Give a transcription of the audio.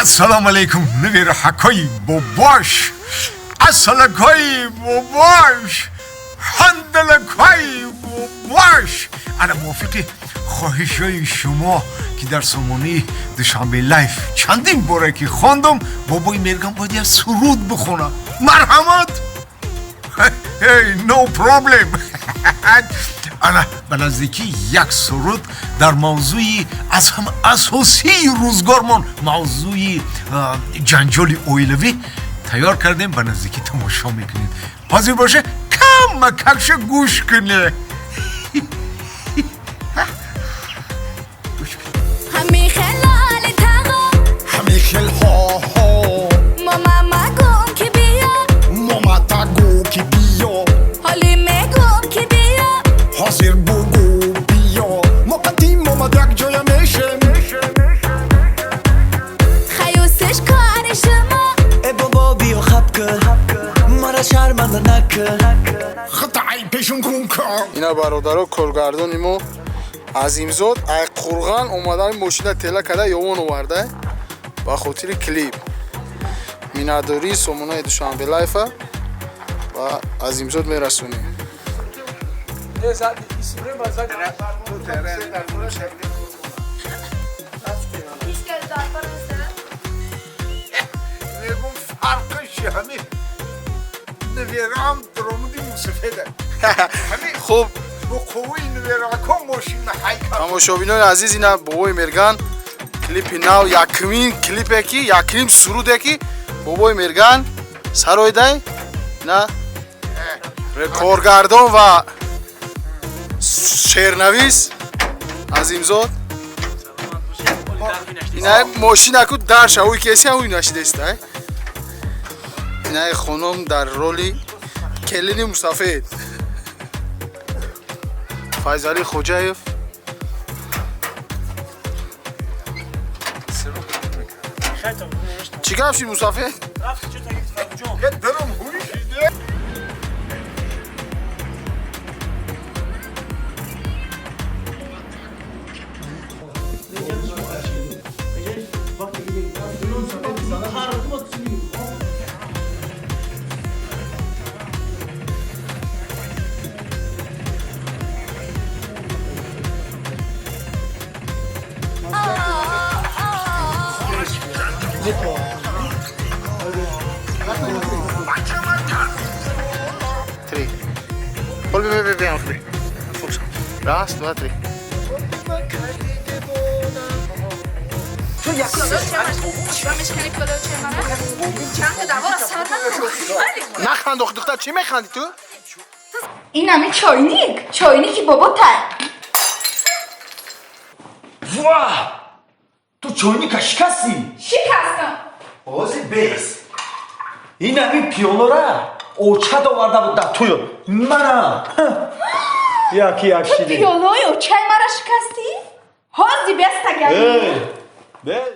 Ассалому алайкум, набираҳакои бобош, асалакои бобош, ҳандалакои бобош. Ана мувофиқи хоҳишҳои шумо, ки дар сомонаи Душанбе Лайф чандин боре ки хондам, бобои Мерган бояд як суруд бихонад. Марҳамат, no problem. Ана ба наздикӣ як суруд дар мавзӯи аз ҳама асосии рӯзгормон, мавзӯи ҷанҷоли оилавӣ тайёр кардем. Ба наздикӣ тамошо мекунед. Ҳозир боша, камакакша гӯш кунед. Ҳозир бугӯ биё, мо қадим омад, якҷоя мешем. Хаюсиш кори шумо. Э бобо, биё, хаб кӣ, мара шарманда накӣ. Хатаи пешон кун кор. Ина бародаро, коргардони мо Азимзод ай Қурған омадани мошина тела када ёвон оварда ба хотири клип. Миннатдории сомонаи Душанбе Лайфа ва Азимзод мерасонем. Мегум, фарқиш ҳами навераам даромади мусафеда. Хуб. Бо қувваи наверако мошина ҳайкал. Тамошобинони азиз, ина бобои Мерган клипи нав, якумин клипе ки, якумин суруде ки бобои Мерган сароидай. Ина коргардон ва шеърнавис Азимзод. Ина мошинаку дарша уй кеси уй нашидестай. Инаи хонум дар роли келини мусафед, Файзалӣ Хоҷаев. Чӣ гап шид, мусафед? Даром ҳуй шиде. Три. Хол, бе, бе, бе, бе. Раз, два, три. Наханд, ох, духтар, чӣ механдӣ ту? Инами чойник, чойники бобо тай. Ва! Ту чойника шикастӣ? Шикастам. Ози бес. Инами пиёлора оча доварда буд дар туё. Мана. Яки як Ту шиди. пиёлои очаи мара шикастӣ? Ҳози бестагани. Эй! Бес.